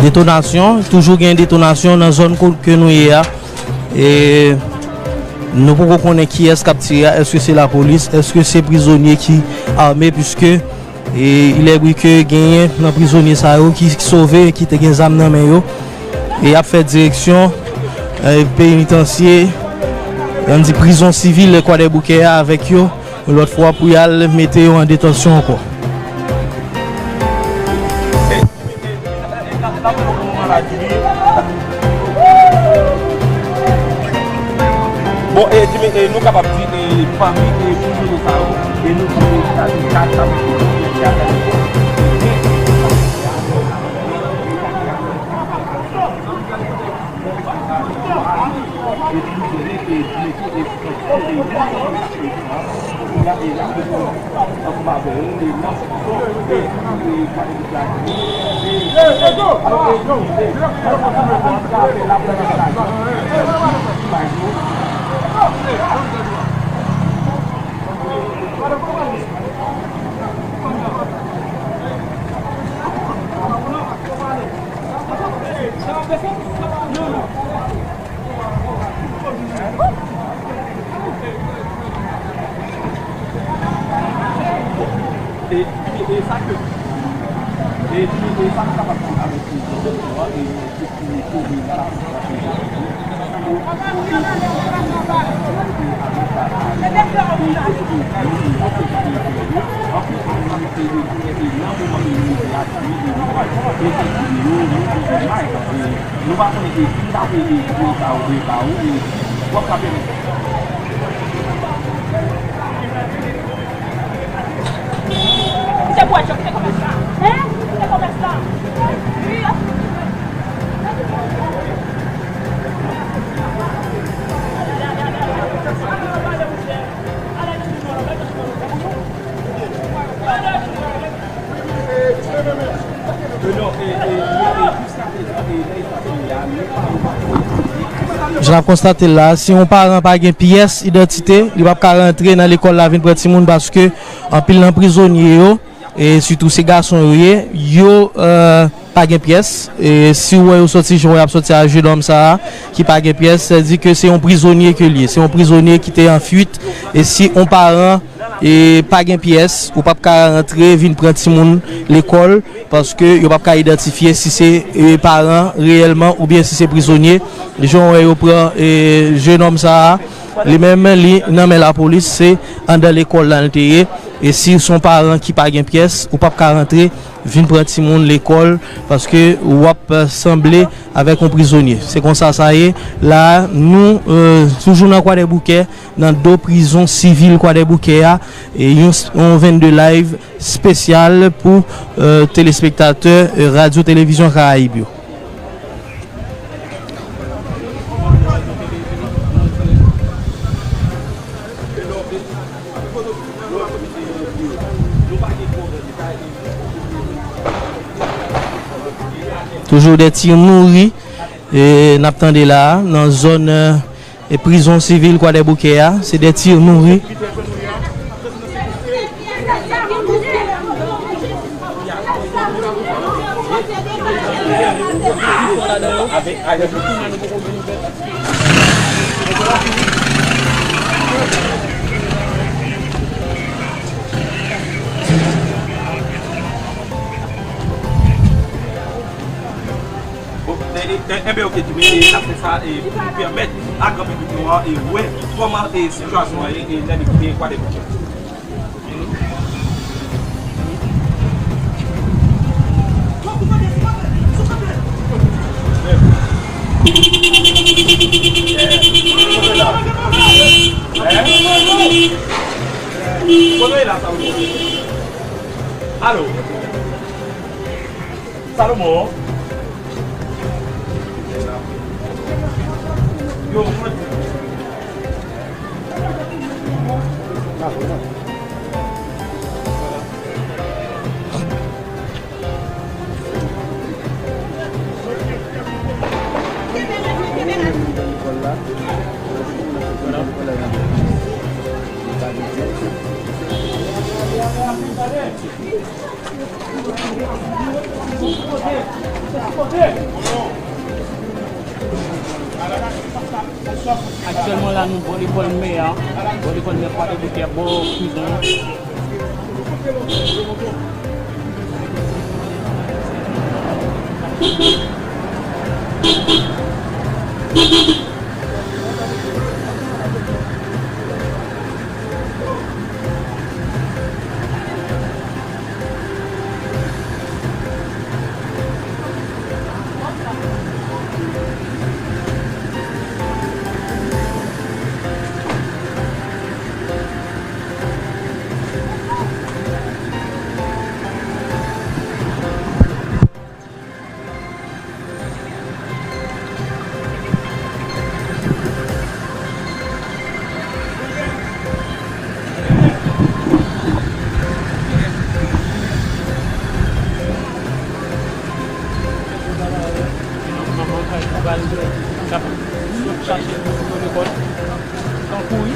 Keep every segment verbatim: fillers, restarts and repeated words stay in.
Detonasyon, toujou gen detonasyon nan zòn ko-, ke nou ye a. E nou poko konnen kiyès k ap tire a, èske se lapolis, èske se prizonye ki ame, piske, e, il est vrai que genyen nan prizonye sa yo ki sove, ki te gen zam nan men yo. E y ap fè direksyon, e, penitansye, ann di prizon sivil Kwadèboukè a avèk yo yon lòt fwa pou y al mete yo an detansyon ankò. Bon, e, Jimmy, e, nou kapab di, e, fanmi, e, prizonye sa yo, e, nou di, e, sa di kat sa. E, e, e sa ke, e, e, e sa nou kapab di avèk prizon an, e, e, e, e, e, e, Nou pa konnen ki moun ta voye videyo sa yo voye ba ou, e w ap ka pèmèt. Ou te bwè djòk, ou te konmès la. Hein? Ou te konmès la. Wi, ap. Jan n ap konstate l la, si yon paran pa gen pyès idantite, li p ap ka rantre nan lekòl la vin pran timoun, paske anpil nan prizonye yo, e sitou se gason yo ye, yo, e, pa gen pyès. E si w wè yo sòti jan w wè y ap sòti a, jenòm sa a ki pa gen pyès, sa di ke se yon prizonye ke l ye. Se yon prizonye ki te an fuit. E si yon paran, e, pa gen pyès, ou p ap ka rantre vin pran timoun lekòl, paske yo p ap ka idantifye si se, e, paran reyèlman oubyen si se prizonye. Jan w wè yo pran, e, jenòm sa a, li menm, li nan men lapolis, se anndan lekòl la l te ye. E si se yon paran ki pa gen pyès, ou p ap ka rantre vin pran timoun lekòl, paske w ap, e, sanble avèk yon prizonye. Se konsa sa ye. La a, nou, e, toujou nan Kwadèboukè, nan do prizon sivil Kwadèboukè a, e yon, yon vennde live espesyal pou, e, telespektatè, e, Radyo Televizyon Karayib yo. Toujou de ti mouri, e, n ap tande la a, nan zòn, e, e prizon sivil Kwadèboukè a, se de ti mouri. Bon, e, e, e, enben, oke, Jimmy, e, n ap fè sa, e, pou pèmèt a gran piblik nou an, e, wè kòman, e, sitiyasyon an ye, e, lè li kite Kwadèboukè. Alo. Salomon. Yo, mwen. Aktyèlman la, nou bò lekòl Mè a, bò lekòl Mè Kwadèboukè, bò prizon an. Manman k ap chache pou lekòl. Tan kouri.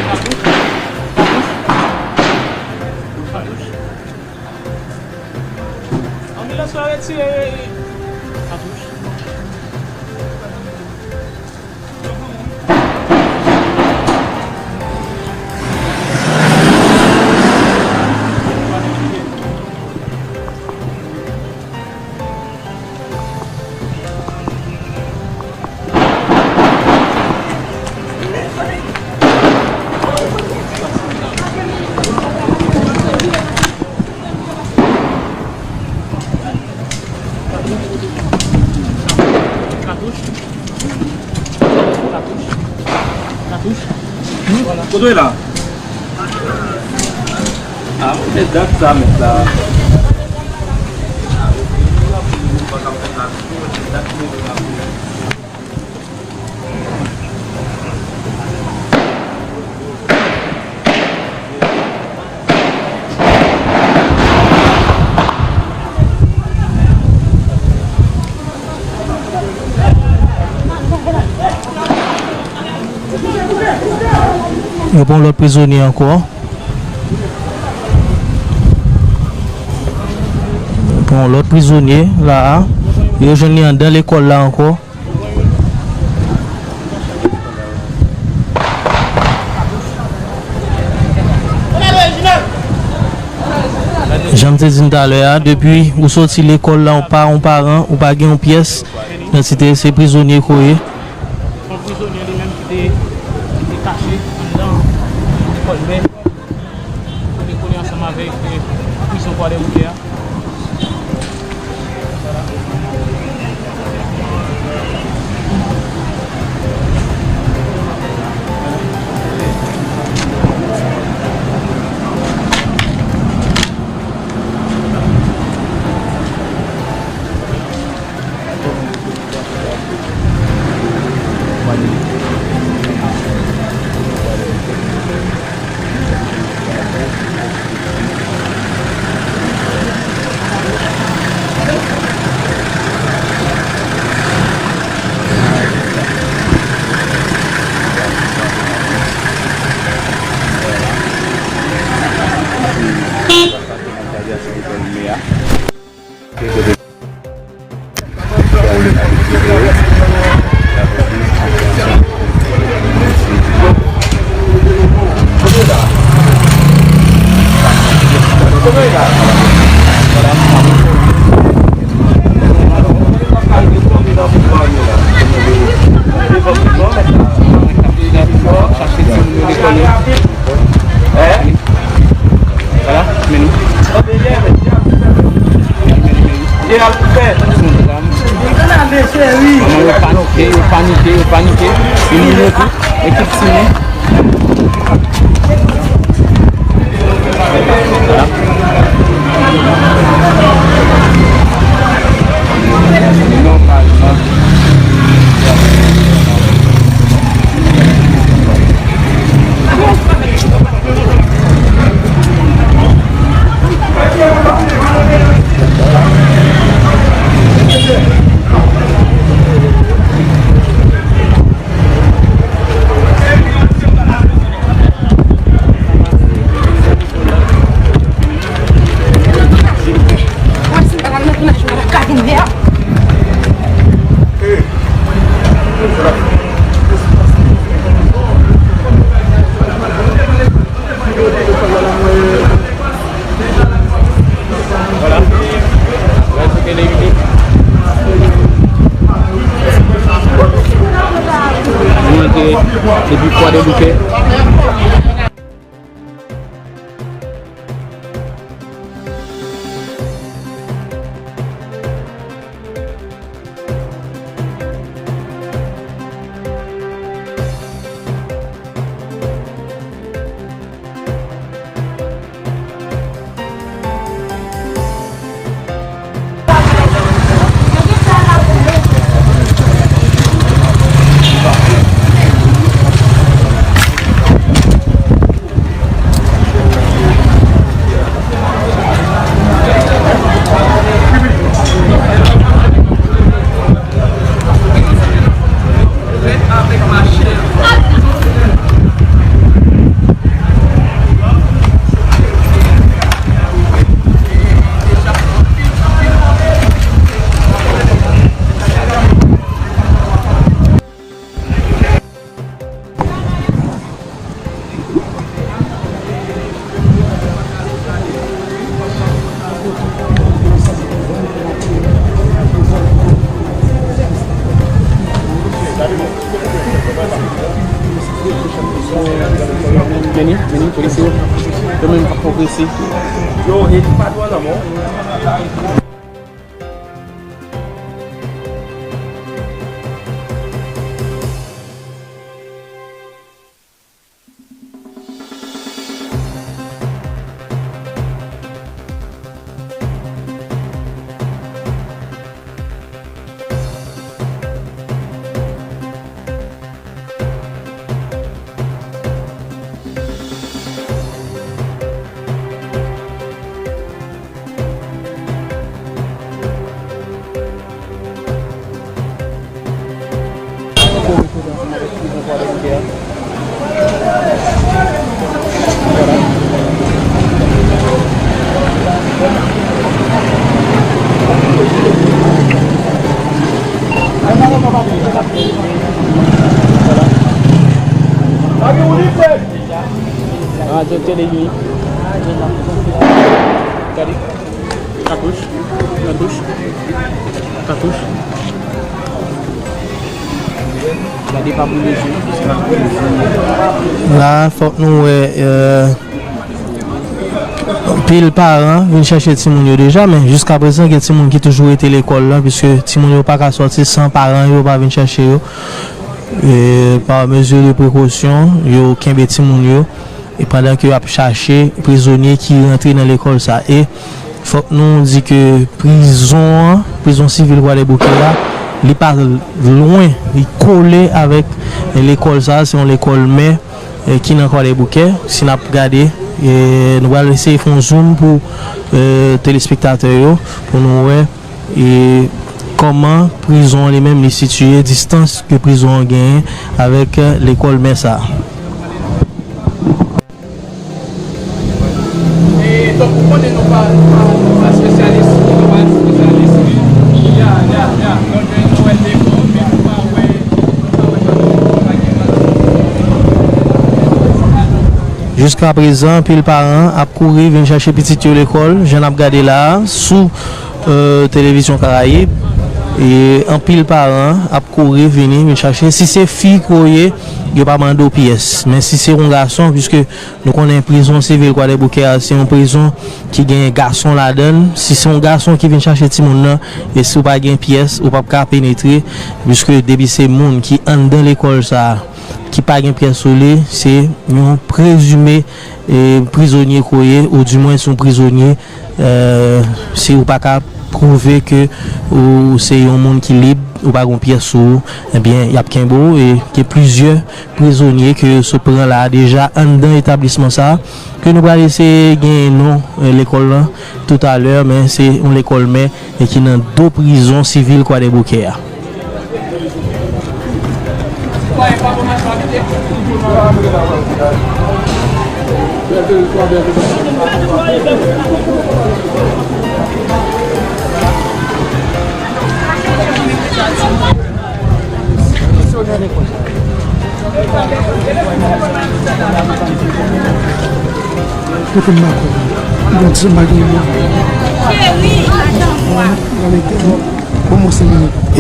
Katouch. Katouch. Katouch. Anbilans la retire katouch. Katouch. Katouch. Katouch. Kote w ye la? Ah, mwen se dat sa, mèt la. Yo pran yon lòt prizonye ankò. Yo pran yon lòt prizonye la a. Yo jwenn li anndan lekòl la ankò. Jan m te di n talè a, depi ou soti lekòl la, ou pa yon paran, ou pa gen yon pyès, nan Site, se prizonye ke w ye. Yon prizonye li menm ki te, ki te kache anndan lekòl Mè. Kote kole ansanm avèk, eh, prizon Kwadèboukè a. Vwala, men nou. Manman yo panike, yo panike, yo panike. Vini yo tou. Ekip Simen. Vwala. Nòmalman. Vini, polisye yo. Yo menm k ap progrese. Yo, e pa dwàn nan men w. Ah, direktè de ui. Gade. Katouch. Katouch. Katouch. Gade pa boule je. La, fòk nou wè, euh, anpil paran vin chèche timoun yo deja, men jiskaprezan, gen timoun ki toujou rete lekòl la, piske timoun yo pa ka sòti san paran yo pa vin chèche yo. E, pa mezi de prekosyon, yo kenbe timoun yo, e pandan ke y ap chache prizonye ki rantre nan lekòl sa. E fòk nou di ke prizon an, prizon sivil Kwadèboukè a, li pa lwen, li kole avèk lekòl sa, se yon lekòl mè, e, ki nan Kwadèboukè. Si n ap gade, e, nou pral eseye fè yon zoom pou, e, telespektatè yo, pou nou wè e kòman prizon an li menm li sitiye, distans ke prizon an genyen avèk, e, lekòl mè sa a. E, donk, ou konnen nou pa, nou pa, nou pa espesyalis, nou pa espesyalis, wi. Ya, ya, ya. Donk, nou wè defo, men nou pa wè, nou pa wè jan nou pa gen. Jiskaprezan, anpil paran ap kouri vin chache pitit yo lekòl, jan n ap gade la a, sou, euh, Televizyon Karayib. E anpil paran ap kouri vini, vin chache. Si se fi ke w ye, yo pa mande w pyès. Men si se yon gason, piske nou konnen prizon sivil Kwadèboukè a, se yon prizon ki gen gason ladan l. Si se yon gason ki vin chache timoun nan, e si w pa gen pyès, ou p ap ka penetre, piske depi se moun ki anndan lekòl sa a, ki pa gen pyès sou li, se yon prezime, e, prizonye ke w ye, oudimwen se yon prizonye, e, si w pa ka pwouve ke ou se yon moun ki lib, ou pa gen pyès sou ou, ebyen, y ap kenbe w, e gen plizyè prizonye ke yo sot pran la a deja anndan etablisman sa a, ke nou pral eseye gen non, e, lekòl lan toutalè, men se yon lekòl mè e ki nan do prizon sivil Kwadèboukè a. Kote m makòl? Bon, se m pa gen mwa.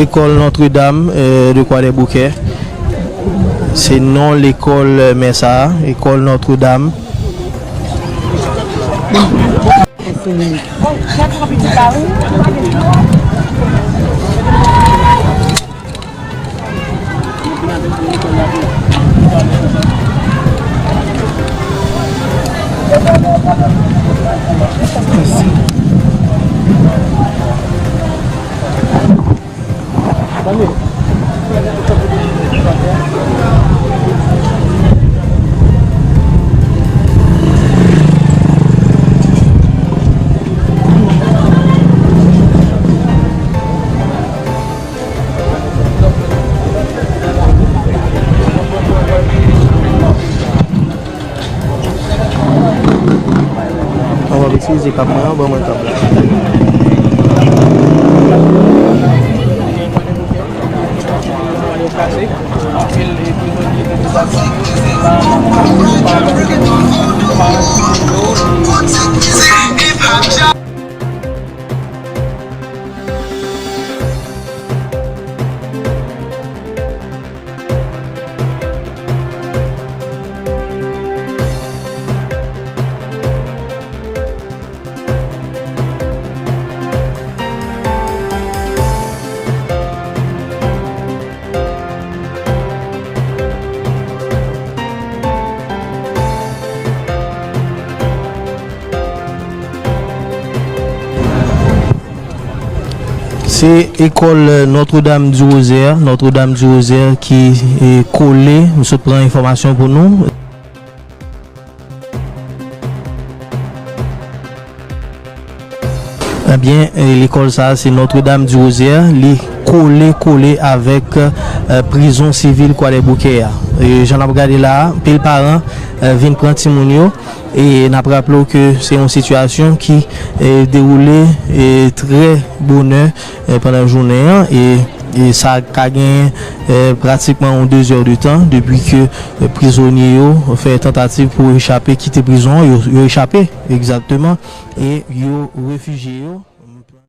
Ekòl Notre Dame, euh, de Kwadèboukè. Se non lekòl, euh, mè sa a, Ekòl Notre Dame. Mwen ap itilize kab mwen an, ban mwen kab la. Se ekòl Notre-Dame du Rosaire, Notre-Dame du Rosaire ki e, kole, m sot pran enfòmasyon pou nou. Ebyen, e, lekòl sa a se Notre-Dame du Rosaire, li kole kole avèk e, prizon sivil Kwadèboukè a. E, jan n ap gade la a, anpil paran e, vin pran timoun yo. E n ap raple w ke se yon sitiyasyon ki e, dewoule e, trè bonè e, pandan jounen an e, e sa ka gen e, pratikman yon dezè de tan depi ke e, prizonye yo fè tantativ pou yo echape kite prizon an. Yo, yo echape, egzakteman, e yo refijye yo.